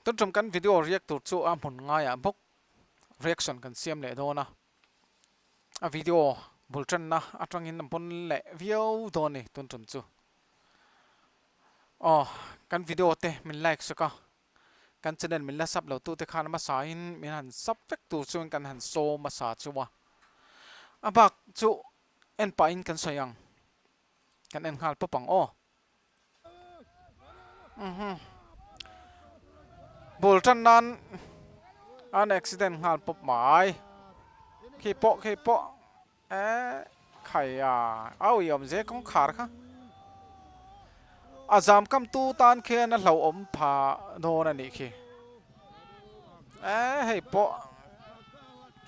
Tun tum kan video react tur chu a hmun ngaiah bawk reaction kan siam leh dawn a. A video bul tanna atangin a pawn leh viau dawn a ni tun tum chu. Aw kan video te min like sak a, kan channel min la sub lo tu te khan hmasa in min han sub vek tur chuan kan han saw hmasa chu a. A bak chu en pahin kan sawi ang, kan en nghal pawp ang aw. Bul tan nan an accident nghal pawp mai khi pawh khi pawh eh khai a a ui awm zel kawngkhar kha a zam kam tu tan khian a hlauhawm pha dawn a nih khi eh hei pawh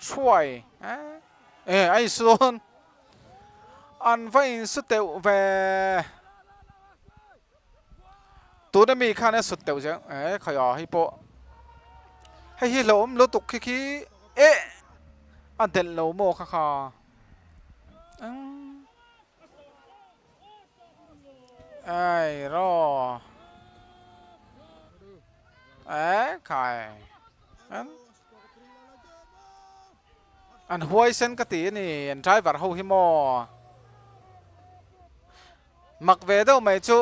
thuai eh eh a insawn. An va insu teuh ve. Tuna mi khan a sut teuh zel. E khai a hei pawh. Hei hi hlauhawm lutuk khi khi e a delh lo maw kha kha. Ei raw. E khai. An huaisen ka ti a ni, an driver ho hi maw. Mak ve deuh mai chu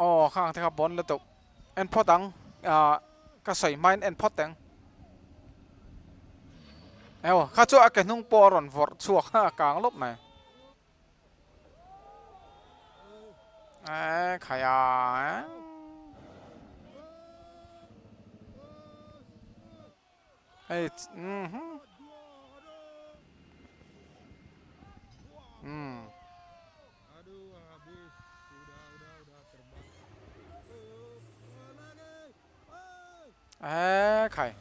aw khang te kha bawn lutuk. En phawt ang ah ka sawi hmain en phawt ang. Ew kha chu a ke hnung pawh a rawn vawrh chhuak a kang lawp mai. E khai a e. Hei mhm umm. E khai.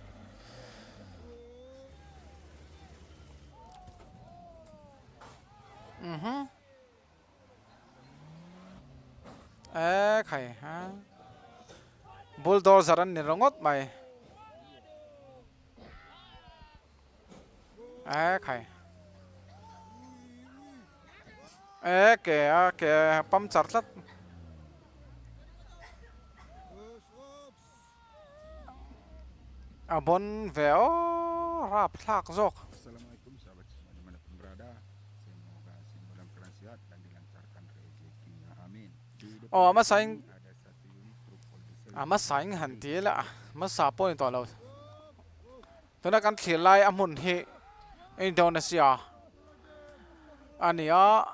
Mhm. E khai ha. Bulldozer an ni ringawt mai. E khai. E ke a ke pam char tlat. A bon ve aw rap thlak zawk. Assalamualaikum sahabat semua dimanapun berada Semoga semua dalam keadaan sihat dan dilancarkan rezekinya amin Di depan Aw a hmasa in ini ada satu unit truk oil diesel a hmasa in han ti ila a hmasa pawh ni tawh lo tuna kan thlir lai a hmun hi Indonesia a ni a.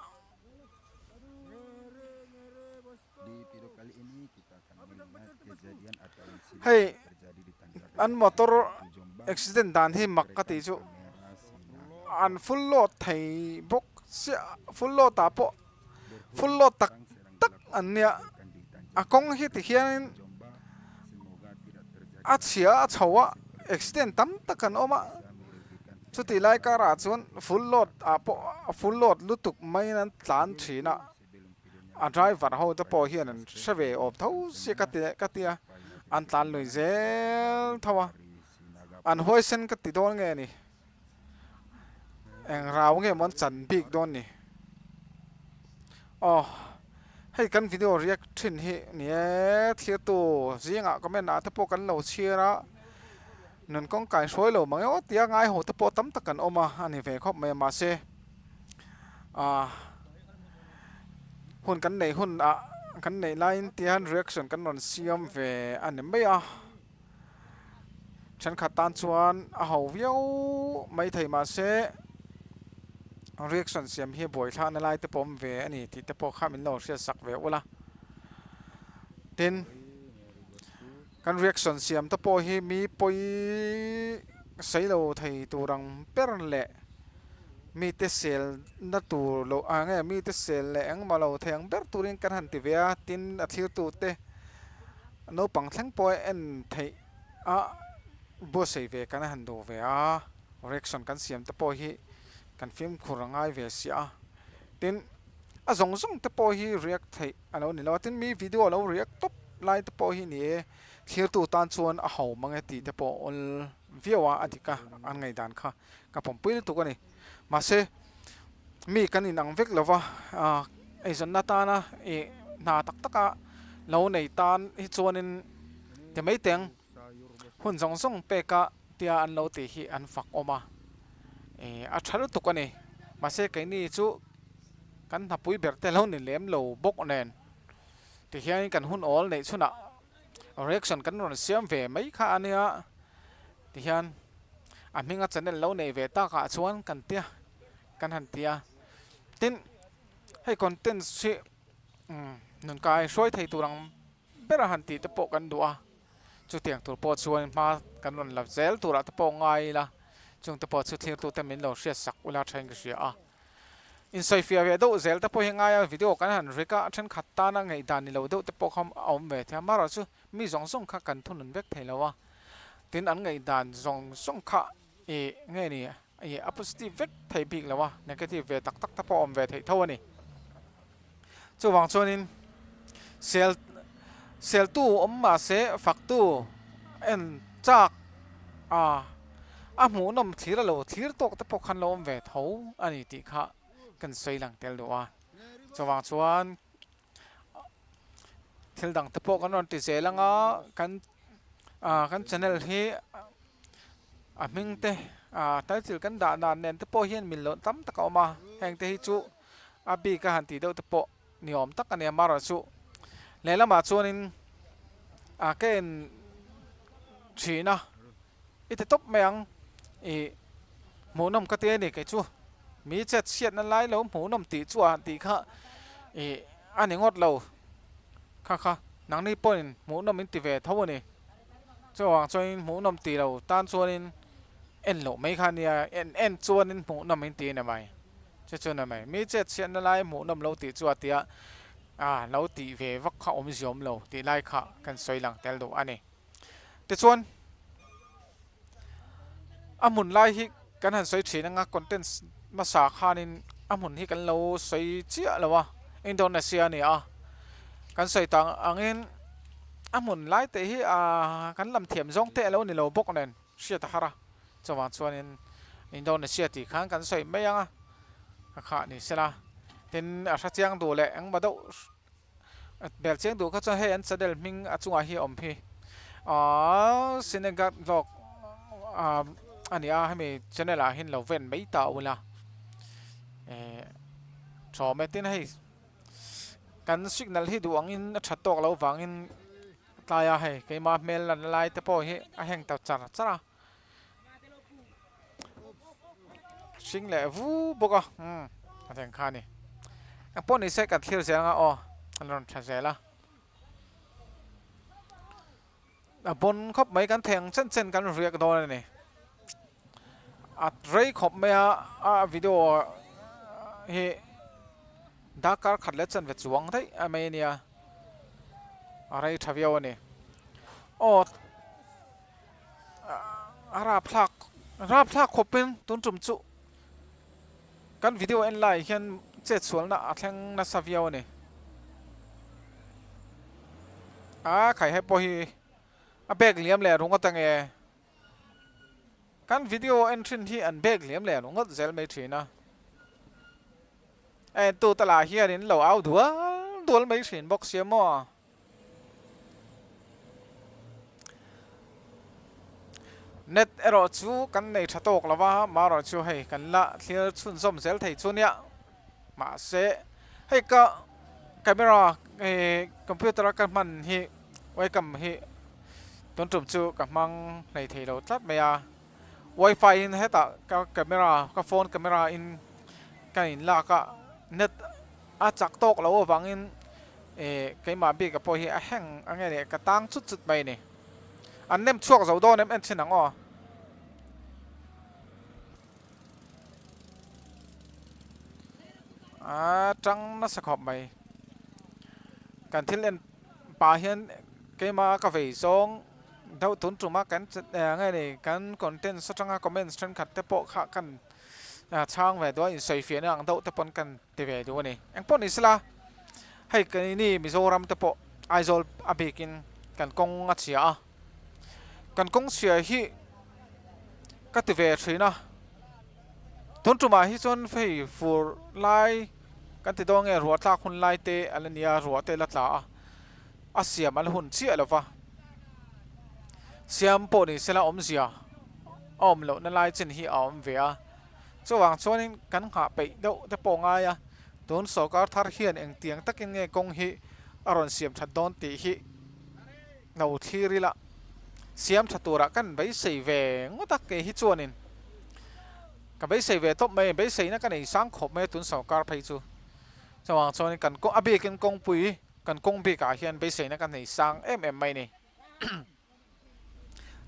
Hei an motor accident dan hi mak ka tih chu an full load thei bawk chiah full load ah pawh full load tak tak an nia a kawng hi ti hianin a chhia a chho a accident tam tak an awm a chutih lai karah chuan full load ah pawh full load lutuk maiin an tlan thin a. A driver ho te pawh hian an hre ve awm tho sia ka ti ka tia an tlan lui zel tho a an huaisen ka ti dawn nge ni eng rau nge maw an chan bik dawn ni aw hei kan video react thin hi ni e thlir tu zingah comment ah te pawh kan lo chhiar a nun kawng kai hruai lo mang emaw tia ngai ho te pawh tam tak an awm a a ni ve khawp mai a mahse. ah hun kan neih hun ah kan neih laiin ti hian reaction kan rawn siam ve a ni mai a thenkhat tan chuan a ho viau mai thei mahse reaction siam hi buaithlakna lai te pawh awm ve a ni tih te pawh kha min lo hriat sak ve ula tin kan reaction siam te pawh hi mi pawi sawi lo thei tur ang ber leh. Mite sel na tur lo ah nge mite sel leh engmah lo thei ang ber turin kan han ti ve a, tin a thlirtute naupang thleng pawh a en theih a buatsaih ve kan han duh ve a, reaction kan siam te pawh hi kan fimkhur a ngai ve sia a, tin a zawng zawng te pawh hi react theih a lo ni lo a, tin mi video a lo react tawp lai te pawh hi ni e, thlirtu tan chuan a ho mang e tih te pawh a awl viau a, a dik a an ngaihdan kha. Ka pawmpui lutuk a ni. Mahse, mi kan inang vek lo va, eizawnna atana ih hna tak taka lo nei tan hi chuanin ti mai teng. Hun zawng zawng peka tia an lo tih hi an fak awm a, ih a tha lutuk a ni. Mahse keini chu kan hnapui ber te lo ni lem lo bawk nen tihian kan hun awl neih chhunah reaction kan rawn siam ve mai kha a nia tihian a hminga channel lo nei ve takah chuan kan tia kan han ti a. Tin, hei contents hi nun kai hruai thei tur ang ber a han tih te pawh kan duh a. Chutiang tur pawh chuan hma kan rawn la zel turah te pawh ngai ila, chung te pawh chu thlirtute min lo hriat sak ula thain ka hria a. Insawifiah ve deuh zel te pawh hi ngai a, video kan han rik a, thenkhat tana ngaihdan ni lo deuh te pawh kha a awm ve thei a, amaherawh chu mi zawng zawng kha kan thunun vek thei lo a, tin an ngaihdan zawng zawng kha ih nge ni ih a positive vek thei bik lo a, negative ve tak tak te pawh a awm ve theih tho a ni. Chuvang chuanin sel seltu awm mahse faktu en chak a a hmuhnawm thlir a lo thlir tawk te pawh khan lo awm ve tho a ni tih kha kan sawi lang tel duh a. Chuvang chuan thil dang te pawh kan rawn ti zel ang a kan ah kan channel hi a hming te ah title kan dah dan nen te pawh hian mil loh tam tak a awm a heng te hi chu a bik a han tih deuh te pawh ni awm tak a ni a amaherawhchu lehlamah chuanin ah ka en thin a i ti tawp mai ang ih hmuhnawm ka ti a ni kei chu mi chet chhiatna lai lo hmuhnawm tih chu a han tih kha ih a ni ngawt lo kha kha nangni pawhin hmuhnawm in ti ve tho a ni chuvang chuanin hmuhnawm tih lo tan chuanin en loh mai kha a nia en en chuanin hmuhnawm in ti a ni mai. Chu chu na mai. Mi chet chhiatna lai hmuhnawm lo tih chu a tia a lo tih ve vak kha awm ziawm lo tih lai kha kan sawi lang tel duh a ni. Tichuan a hmun lai hi kan han sawi thin anga contents hmasa khanin a hmun hi kan lo sawi chiah lo a, Indonesia a ni a. Kan sawi tang angin a hmun lai te hi ah kan lam thiam zawng te a lo ni lo bawk nen hriat a har a. Chuvang chuanin Indonesia tih khan kan sawi mai ang a, a khah ni sela. Tin, a hre chiang duh leh engmah deuh bel chiang duh kha chuan hei an channel hming a chungah hi a awm hi. Aaa Sinegat vlog a ni a, hemi channel ah hian lo ven mai ta ula. Ehh thawm e, tin hei kan signal hi duh angin a that tawk loh vangin tlaia hei keimah hmel lan lai te pawh hi a heng ta char char a. Hring leh vu bawk a umm a theng kha a ni engpawh ni se kan thlir zel anga aw an rawn tha zel a a pawn khawp mai kan thei ang chen chen kan riak dawn a ni a rei khawp mai a a video hi darkar khat leh chanve chuang daih a mai a nia a rei tha viau a ni aw. A rapthlak rapthlak khawpin tun tum chu kan video en lai hian chet sualna a thleng nasa viau a ni. A khai he pawh hi a bag liam leh ringawt ange kan video en thin hi an bag liam leh ringawt zel mai thin a. A entu te lah hian in lo au dual dual mai thin bawk sia maw. Net erawh chu kan nei tha tawk lo va, marawh chu hei kan la thlir chhunzawm zel thei chu nia. Mahse hei ka camera ih computer a ka hman hi webcam hi tun tum chu ka hmang hlei thei lo tlat mai a. Wifi in hetah ka camera ka phone camera in ka inlak a net a chak tawk loh avangin Ehh keimah bik a pawh hi a heng a nge leh ka tang chut chut mai a ni. An nem chhuak zo dawn em en thin ang aw. A tang nasa khawp mai. Kan thil en pah hian keimah ka vei zawng deuh tun tuma kan nge ni kan contents atanga comments thenkhat te pawh kha kan chhang ve duh a insawifiahna ang deuh te pawn kan ti ve duh a ni. Engpawh ni sela hei keini Mizoram te pawh Aizawl a bikin kan kawng a chhia a, kan kawng chhia hi ka ti ve thin a, tun tumah hi chuan hei fur lai kan ti dawn nge ruah tlak hun lai te a la nia ruah te la tla a, a siam a la hun chiah lo va. Siam pawh ni sela awmzia a awm lohna lai chin hi a awm ve a. Chuvang chuanin kan nghah peih deuh te pawh ngai a, tun sawrkar thar hian engtiang takin nge kawng hi a rawn siam that dawn tih hi lo thlir ila siam tha turah kan beisei ve ngawt a, kei hi chuanin ka beisei ve tawp mai, beiseina ka nei sang khawp mai a tun sawrkar phei chu. Chuvang chuanin kan a bikin kawngpui kan kawng bikah hian beiseina ka nei sang em em mai a ni.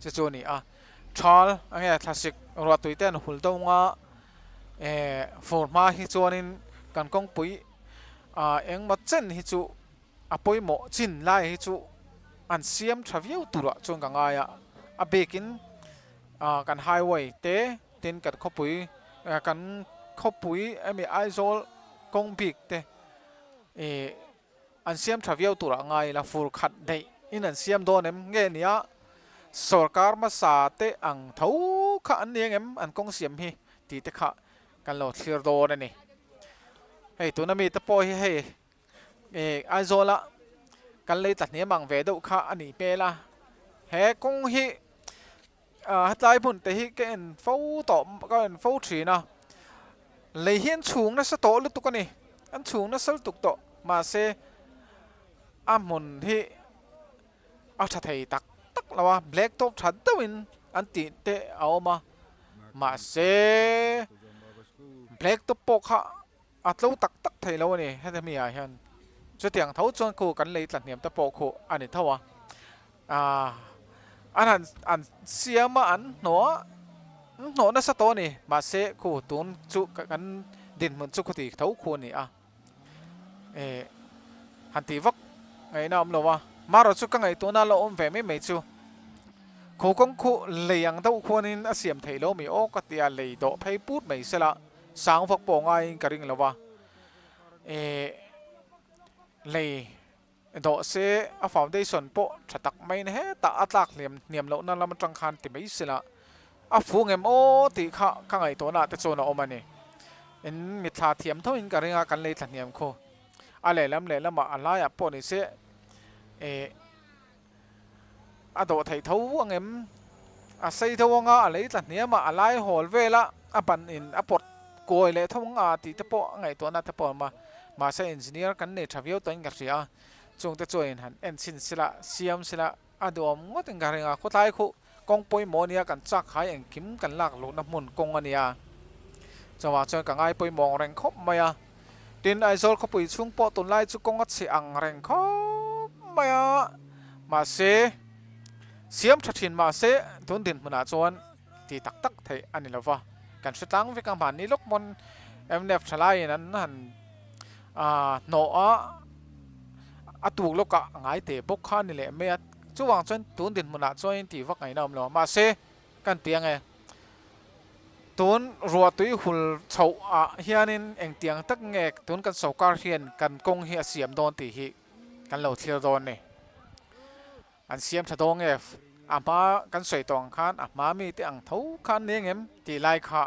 Chu chu a ni a, thal enge thlasik ruahtui te an hul deuh ang a, eh fur hma hi chuanin kan kawngpui ah engmaw chen hi chu a pawimawh chin lai hi chu an siam tha viau turah chuan ka ngai a, a bikin ah kan highway te tin kan khawpui kan khawpui emi Aizawl kawng bik te ih. An siam tha viau turah ngai ila fur khat daih in an siam dawn em? Nge nia sawrkar hmasa te ang tho kha an ni ang em an kawng siam hi tih te kha kan lo thlir dawn a ni. Hei tuna mi te pawh hi hei ih Aizawl a kan lei tla hniam ang ve deuh kha a nih hmel a, he kawng hi Ah hetlai hmun te hi ka en fo tawh ka en fo thin a lei hi an chhung nasa tawh lutuk a ni an chhung nasa lutuk tawh mahse a hmun hi a tha thei tak tak lo a black top tha deuhin an tih te a awm a mahse black top pawh kha A tlo tak tak thei lo a ni heti mi ah hian chutiang tho chuan khu kan lei tla hniam te pawh khu a ni tho a, aah an han an siam a an hnawh a an hnawh nasa tawh a ni mahse khu tun chu kan dinhmun chu khuti tho khu a ni a eh han tih vak ngaihna a awm lo a marawh chu ka ngaihtuahna a lo awm ve mai mai chu khu kawng khu lei ang deuh khuanin a siam theih lo mi aw ka tia lei dawh phei put mai sela. Sang vak pawh ngaiin ka ring lo va, eh lei dawh se a foundation pawh tha tak maiin hetah a tlak hliam hniam lohna lam atang khan ti mai sela a fu ngem aw tih kha ka ngaihtuahna ah te chuan a awm a ni. In mitthla thiam thoin ka ring a kan lei thla hniam khu a lehlam lehlamah a laiah pawh ni se eh A dawh theih tho ang em? A sei tho anga a lei tla hniam a, a lai hawl vel a, a ban in a pawt kawi leh tho ang a tih te pawh a ngaihtuahna te pawh a awm a. Mahse engineer kan nei tha viau tawhin ka hria a, chungte chuan han en chhin sila, siam sila a duhawm ngawtin ka ring a, khawtlai khuh Kawng pawimawh ania kan chak hai engkim kan lak luhna hmun kawng a nia. Chuvang chuan ka ngai pawimawh ang reng khawp mai a. Tin, Aizawl khawpui chhung pawh tunlai chu kawng a chhe ang reng khawp mai a. Mahse, siam tha thin mahse tun dinhmunah chuan ti tak tak theih a ni lova. Kan hre tlang vek a, mahni lawk pawn mnf thalaiin an han hnawh a, a tuk lawkah a ngai teh bawk kha a ni leh mai a. Chuvang chuan tun dinhmunah chuan tih vak ngaihna awm lo a, mahse kan ti ang e, tun ruahtui hul chhoh ah hianin engtiang tak nge tun kan sawrkar hian kan kawng hi a siam dawn tih hi kan lo thlir dawn a ni. An siam tha dawn nge a hma kan sawi tawh ang khan a hma mite ang tho kha an ni angem tih lai kha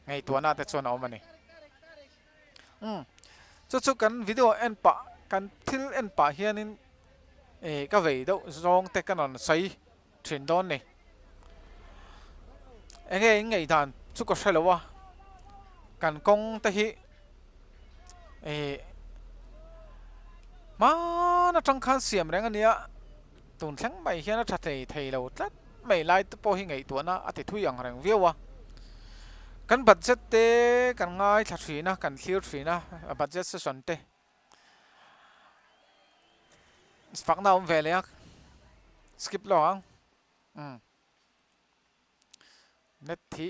ngaihtuahna te chuan a awm a ni. Umm chu chu kan video en pah kan thil en pah hianin eh ka vei deuh zawng te ka rawn sawi thin dawn ni. Enge in ngaihdan chu ka hre lo a, kan kawng te hi eh hman atang khan siam reng a nia. Tun thleng mai hian a tha thei thei lo tlat mai lai te pawh hi ngaihtuahna a ti thui ang reng viau a. Kan budget te kan ngaithla thin a, kan thlir thin a, budget session te fakna a awm ve leh a, skip lo ang. Umm. Net hi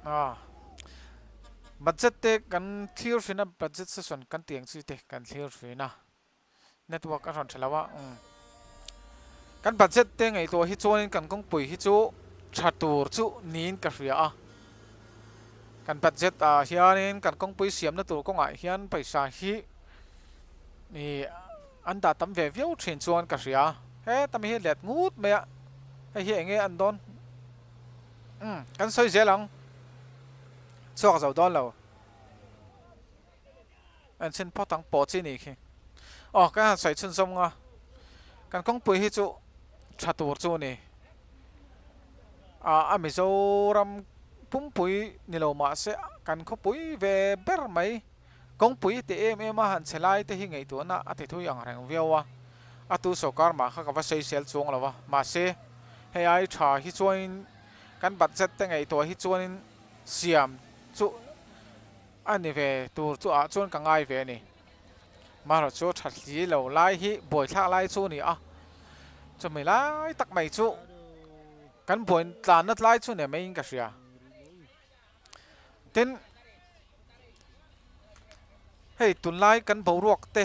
ah budget te kan thlir thin a, budget session kan tih ang chi te kan thlir thin a. Network a rawn tha lo a umm kan budget te ngaihtuah hi chuanin kan kawngpui hi chu tha tur chu niin ka hria a kan budget ah hianin kan kawngpui siamna tur kawngah hian pawisa hi ih an dah tam ve viau thin chuan ka hria heta mi hi let ngut mai a hei hi eng nge an dawn umm kan sawi zel ang chhuak zo dawn lo. An chhin phawt ang pawh chi ni khi. Aw kan han sawi chhunzawm nga. Kan kawngpui hi chu Tha tur chu a ni. A Mizoram pumpui ni lo mah se kan khawpui ve ber mai kawngpui ti em em a han chhe lai te hi ngaihtuahna a ti thui ang reng viau a. A tu sawrkar mah kha ka va sawisel chuang lo a. Mahse hei ai tha hi chuanin kan budget te ngaihtuah hi chuanin siam chu a ni ve tur chu ah chuan ka ngai ve a ni. Marawh chu tha hli lo lai hi buaithlak lai chu a ni a, chumi lai tak mai chu kan buai tlanna lai chu nia maiin ka hria. Tin, hei tunlai kan boruak te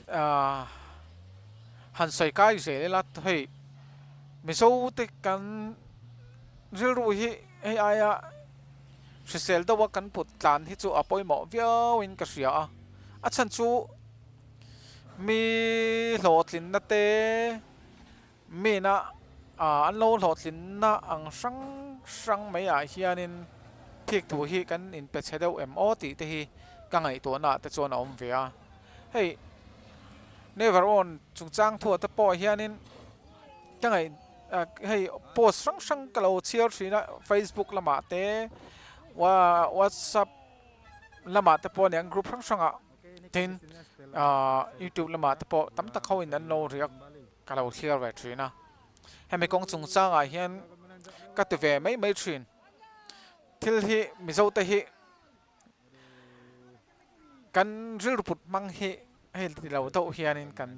ahh han sawi kai zel ila hei Mizo te kan rilru hi hei aia Hrisel deuha kan put tlan hi chu a pawimawh viauin ka hria a, a chhan chu mi hlawhtlinna te mina an lo hlawhtlinna ang hrang hrang mai ah hianin thik thu hi kan inpe chhe deuh em aw tih te hi ka ngaihtuahna ah te chuan a awm ve a, hei never own chungchang thuah te pawh hianin ka ngaih. Hei post hrang hrang ka lo chhiar thin a facebook lamah te whatsapp lamah te pawh aniang group hrang hrangah tin ahh youtube lamah te pawh tam tak ho in an lo riak ka lo thlir ve thin a hemi kawng chungchangah hian ka ti ve mai mai thin thil hi mizo te hi kan rilru put hmang hi hei ti lo deuh hianin kan.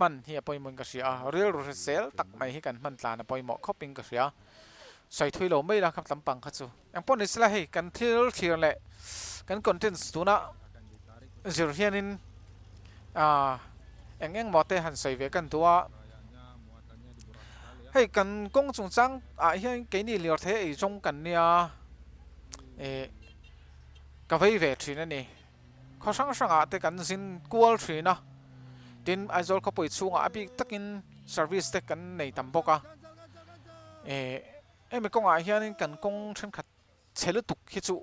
Hman hi a pawimawhin ka hria a, rilru hrisel tak mai hi kan hman tlan a pawimawh khawpin ka hria. Sawi thui lo mai la kha lampang kha chu. Engpawh ni sela hei kan thil thlir leh kan contents tuna zir hianin aah eng eng maw te han sawi ve kan duh a. Hei kan kawng chungchang ah hian keini lirthei ei zawng kan nia ih ka vei ve thin a ni. Khaw hrang hrangah te kan zin kual thin a, tin Aizawl khawpui chhungah a bik takin service te kan nei tam bawk a. Ehh hemi kawngah hianin kan kawng thenkhat chhe lutuk hi chu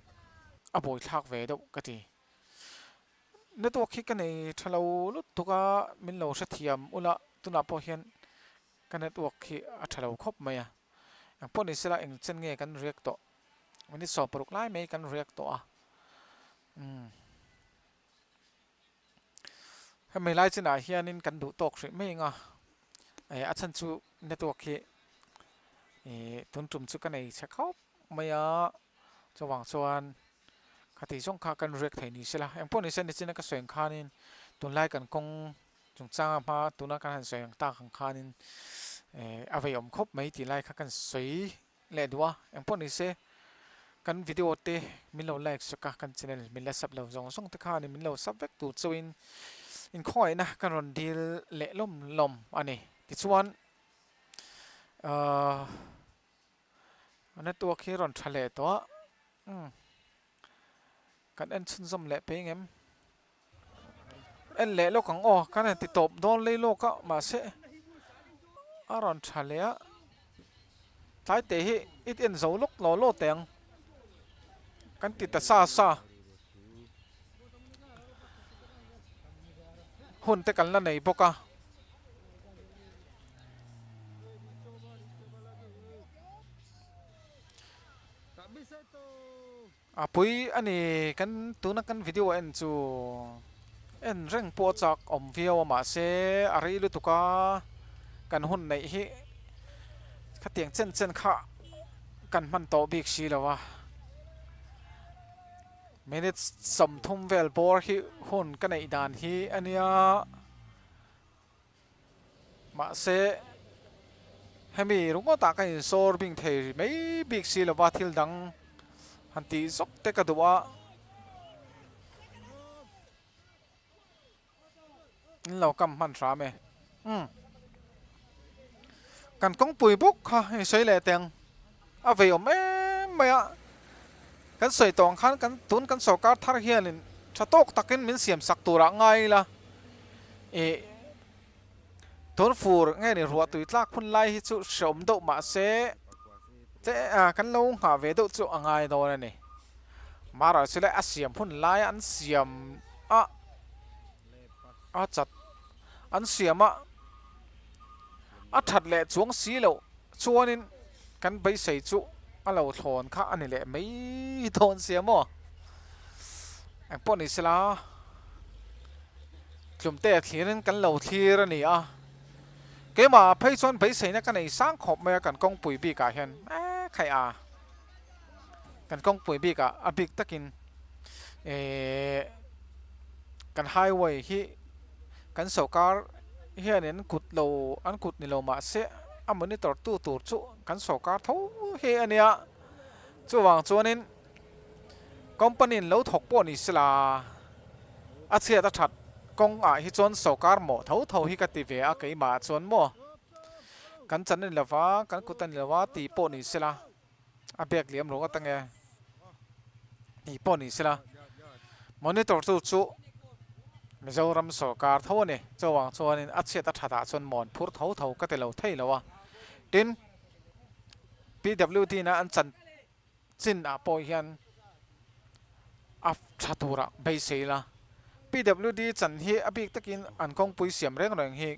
a buaithlak ve deuh ka ti. Network hi ka nei tha lo lutuk a, min lo hrethiam ula tunah pawh hian ka network hi a tha lo khawp mai a. Engpawh ni sela eng chen nge kan react tawh minute 16 lai mai kan react tawh a. Umm. Hemi lai chinah hianin kan duh tawk hrih mai anga eh a chhan chu network hi ih tun tum chu ka nei chhe khawp mai a chuvang chuan khati zawng kha kan react thei ni sela engpawh ni se nichina ka sawi ang khanin tunlai kan kawng chungchanga hma tuna kan han sawi ang tak ang khanin eh a veiawm khawp mai tih lai kha kan sawi Leh duh a, engpawh ni se kan video te min lo like sak a, kan channel min la sub lo zawng zawng te khanin min lo sub vek tur chauhin inkhawngaihna kan rawn dil leh lawm lawm a ni. Tichuan ahh network hi rawn tha leh tawh a, umm kan en chhunzawm leh pei ngem. En leh lawk ang aw kan han ti tawp dawn lei lawk a mahse a rawn tha leh a tlai te hi i en zo lawk law law teh ang kan ti ta sa sa hun te kan la nei bawk a. A pui a ni, kan tuna kan video en chu en reng pawh a chak awm viau a mahse a rei lutuk a, kan hun neih hi khatiang chen chen kha kan hman tawh bik si lo a, minutes 30 vel bawr hi hun ka neih dan hi a nia. Mahse, hemi ringawtah ka insawr bing thei mai bik si lova thil dang han tih zawk te ka duh a. In lo kam hman hram e. Umm. Kan kawngpui bawk kha hei sawi leh teng a vei awm em mai a. Kan sawi tawh ang khan kan tun kan sorkar thar hianin tha tawk takin min siam sak turah ngai ila ih tun fur nge ni ruah tui tlak hun lai hi chu hreawm deuh mahse tle ah kan lo nghah ve deuh chu a ngai dawn a ni. Marawhchu a siam hun laia an siam a a chat an siam a. A that leh chuang si loh chuanin kan beisei chu a lo thlawn kha a ni leh mai dawn sia maw? Engpawh ni sela tlumte a thlirin kan lo thlir a ni a, keimah phei chuan beiseina ka nei sang khawp mai a kan kawngpui bikah hian eh khaih a kan kawngpui bikah a bik takin eh kan highway hi kan sawrkar hianin kut lo an kut ni lo mah se a monitor tu tur chu kan sawrkar tho hi a nia chuvang chuanin company in lo thawk pawh ni sela a chhiat a that kawng ah hi chuan sawrkar mawh tho tho hi ka ti ve a keimah chuan maw kan chan a ni lova kan kut a ni lova tih pawh ni sela. A bag liam rawng atang e tih pawh ni sela monitor tu chu Mizoram sawrkar tho a ni chuvang chuanin a chhiat a that ah chuan mawn phur tho tho ka ti lo thei lo a tin P_W_D na an chan chin ah pawh hian a tha turah beisei la P_W_D chan hi a bik takin an kawngpui siam reng reng hi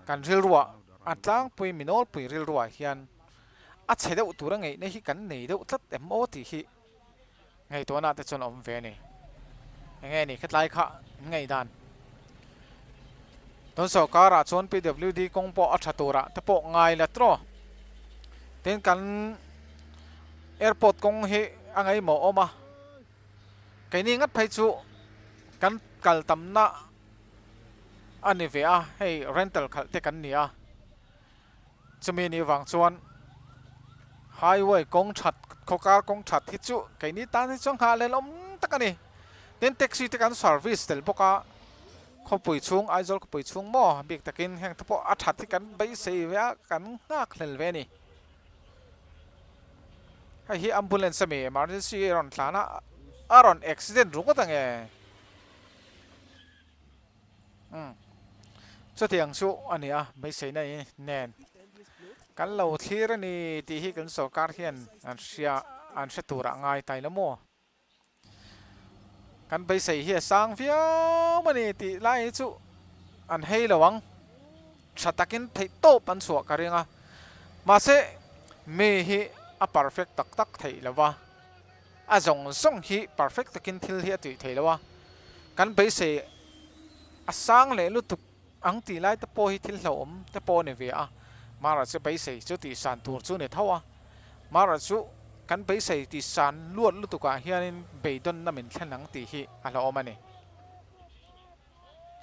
kan rilruah a tlangpui mi nawlpui rilruah hian a chhe deuh tura ngeihna hi kan nei deuh tlat em aw tih hi ngaihtuahna te chuan a awm ve a ni. Enge ni khetlai kha in ngaihdan. Tun sawrkarah chuan PWD kawng pawh a tha turah te pawh ngai la tawh. Tin kan airport kawng hi a ngaihmawh awm a. Keini ngat phei chu kan kal tamna a ni ve a, hei rental khalh te kan ni a. Chumi nih vang chuan highway kawng that khawkar kawng that hi chu keini tan hi chuan nghah lel awm tak a ni. Tin taxi te kan service tel bawk a, khawpui chhung Aizawl khawpui chhung maw bik takin heng te pawh a that hi kan beisei ve a kan nghak hlel ve a ni. Hei hi ambulance ami emergency a rawn tlan a a rawn accident ringawt ange. Umm chutiang chu a ni a beiseina i nen kan lo thlir a ni tih hi kan sorkar hian an hria an hre turah ngai ta ila maw kan beisei hi a sang viau a ni tih lai hi chu an hei lo ang tha takin theih tawp an chhuah ka ring a mahse mi hi a perfect tak tak theih lo va. A zawng zawng hi perfect takin thil hi a tih theih loh a, kan beisei a sang leh lutuk ang tih lai te pawh hi thil hlauhawm te pawh a ni ve a, Mara chu beisei chu tih san tur chu ni tho a, Mara chu kan beisei tih san luat lutukah hianin beidawnna min thlen ang tih hi a hlauhawm a ni.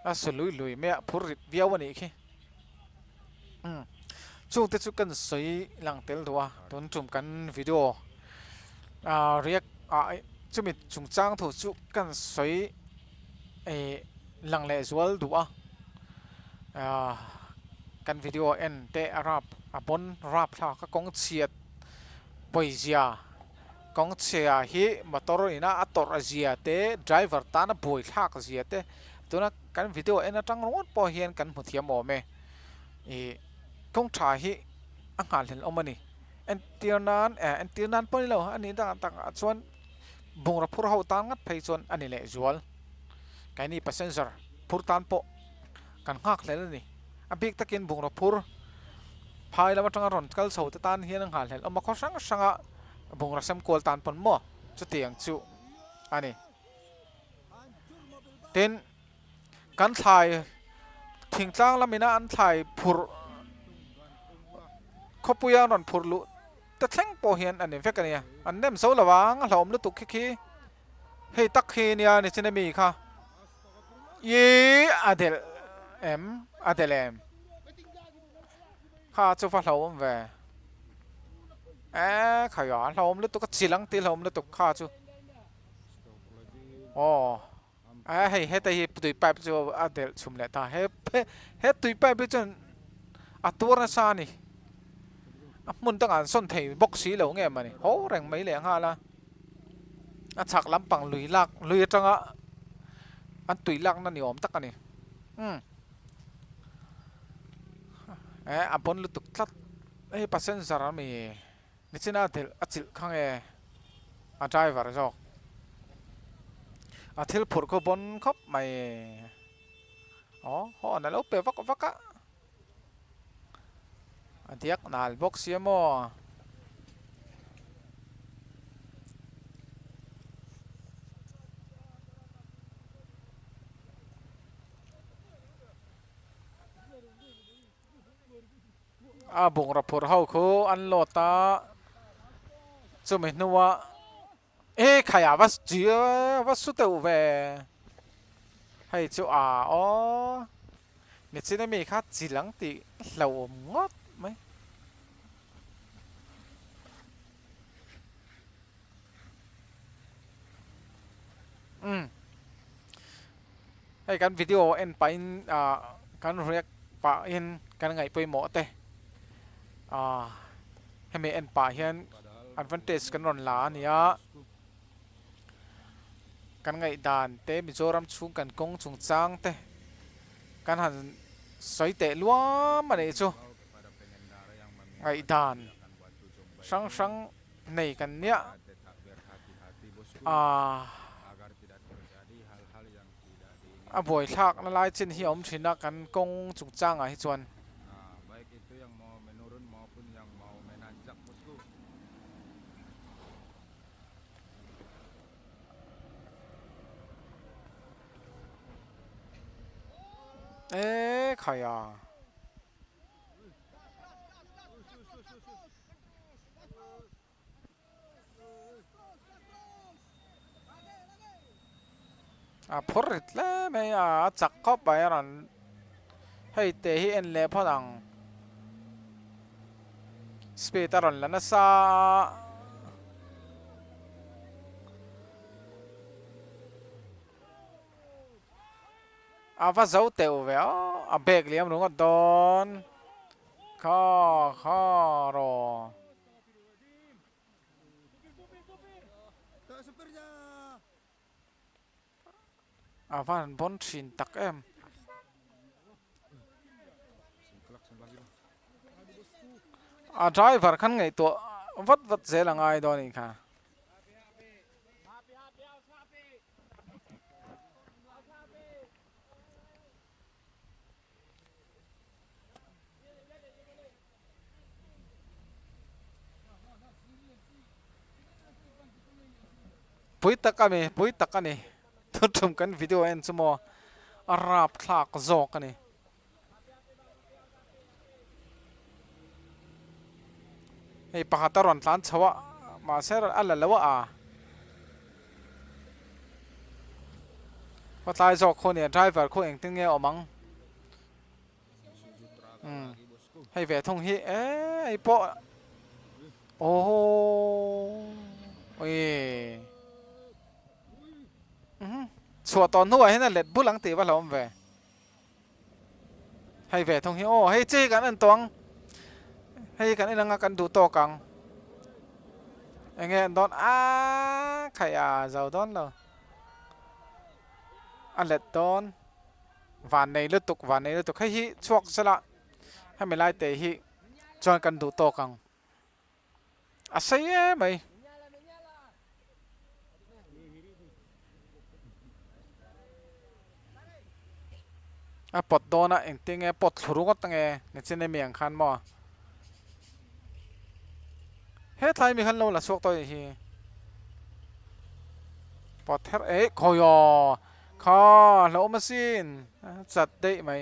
A su lui lui mai a, phur rit viau a nih khi. Umm chungte chu kan sawi lang tel duh a, tun tum kan video ah react ah chumi chungchang thu chu kan sawi eh lang leh zual duh a, ah kan video en te a rap a pawn rap thlak a kawng chhiat pawizia. Kawngchhia hi motor ina a tawrh zia te, driver tana buai thlak zia te tuna kan video en atang ringawt pawh hian kan hmu thiam awm e. Ih kawng tha hi a nghahhlelh awm a ni. Entir nan eh entir nan pawh ni lo a nih dangah takah chuan bungraw phur ho tan ngat phei chuan a ni leh zual. Keini passenger phur tan pawh kan nghakhlelh a ni. A bik takin bungraw phur phai lam atanga rawn kal chho te tan hian a nghahhlelh awm a, khaw hrang hranga bungraw sem kual tan pawn maw chutiang chu a ni. Tin, kan thlai thingtlang lamina an thlai phurh khawpuia an rawn phurh luh te thleng pawh hian a ni vek a nia. An nem zo lo ang a hlauhawm lutuk khi khi. Hei tak hi nia nichin ami kha. Ih a delh em a delh em kha chu va hlauhawm ve eh khaia a hlauhawm lutuk a chil ang tih hlauhawm lutuk kha chu aw eh hei heta hi tui pipe chu a delh chhum leh ta he he tui pipe hi chuan a tuar nasa a ni a hmun dangah an sawn thei bawk si lo nge mawni haw reng mai leh nghal a. A chhak lampang lui lak lui atanga an tui lakna ni awm tak a ni umm eh a bawn lutuk tlat hei passenger ami nichina delh a chilh kha nge a driver zawk a thil phurh khu bawn khawp mai aw horn alo pe vak vak a. A diak nal bawk sia maw. A bungraw phurh ho khu an load a chumi hnuah e khai a va chi va su teuh ve hei chu a aw nichin ami kha chi lang tih hlauhawm ngawt mai. Umm hei kan video en pahin ah kan react pahin kan ngaih pawimawh te ah hemi en pah hian advantage kan rawn la a ni a kan ngaihdan te Mizoram chhung kan kawng chungchang te kan han sawi teh luam a nih chu ngaihdan hrang hrang. nei kan nia a a buaithlak na lai chin hi a awm thin a kan kawng chungchang ah hi chuan. E khai a. A phur rit hle mai a a chak khawp mai a rawn hei te hi en leh phawt ang speed a rawn la nasa a. A va zo teuh ve aw a bag liam ringawt dawn. Kha kha rawh. A va han bawn thin tak em. A driver khan ngaihtuah vat vat zel a ngai dawn a nih kha. Pui tak a ni pui tak a ni thuthum kan video en chu maw a rap thlak zawk a ni. Hei pakhat a rawn tlan chho a mahse a la lo a a khawtlai zawk khu nia driver khu engtin nge awm ang umm hei ve thung hi eee hei pawh aww ui chhuah tawh hnuah hian a let bul ang tih va hlauhawm ve. Hei ve thung hi aw hei chi kan en tawh ang hei kan en anga kan duh tawk ang enge an dawn a khaih a zo dawn lo a let dawn van nei lutuk van nei lutuk hei hi chhuak sela hemi lai te hi chuan kan duh tawk ang. A sei em mai. A pawt dawn a engtin nge pawt thlu ringawt ange nichin emi ang khan maw. Hetlai mi khan lo la chhuak tawh anih hi. Pawt her eh khawi aw kha hlauhawm asin chat daih mai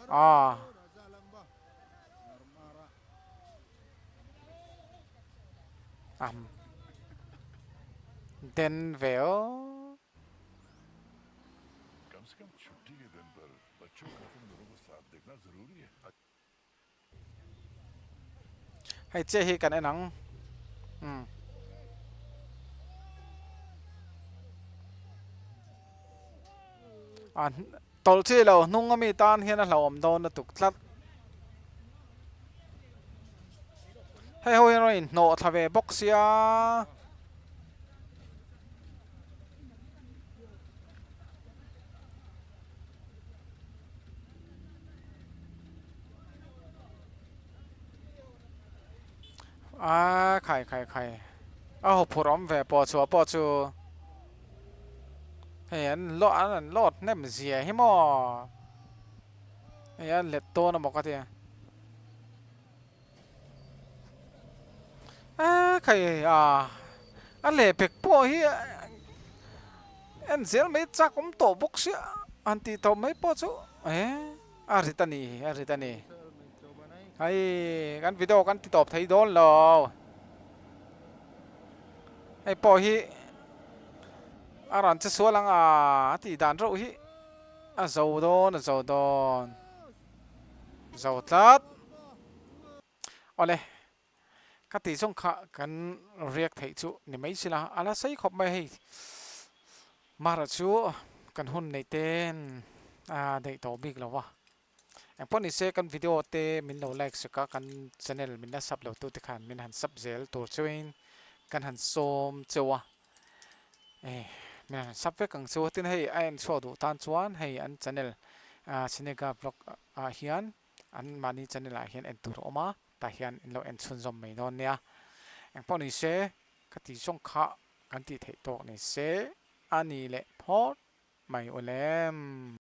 ah. Am den ve aw. Hei chiah hi kan en ang umm. A tawlh chi lo hnung ami tan hian a hlauhawm dawn lutuk tlat. Hei ho hian rawn inhnawh thla ve bawk sia. A khai khai khai a huphurh awm ve pawh chhuah pawh chu. Hei an lawh an an lawt hnem zia hi maw hei a let dawn a maw ka tia. khai a a lehpek pawh hi en zel mai chak awm tawh bawk sia han tih tawh mai pawh chu e a rit a ni a rit a ni hei kan video kan ti tawp thei dawn lo hei pawh hi a rawn che sual ang a a tih dan reuh hi a zo dawn a zo dawn zo tlat. Awle, ka tih zawng kha kan riak theih chu ni mai sila, a la sei khawp mai hei. Mara chu kan hun nei ten a daih tawh bik lo va. Engpawh ni se kan video te min lo like sek a, kan channel min la sub lo tu te khan min han sub zel tur chuin kan han sawm cheu a. E, min han sub vek ang chu. Tin hei a en chhuak duh tan chuan hei an channel Sinega vlog ah hian An mahni channel ah hian en tur a awm a, tah hian in lo en chhunzawm mai dawn nia. Engpawh ni se, ka tih zawng kha kan tih theih tawk ni se a ni leh phawt mai u lem.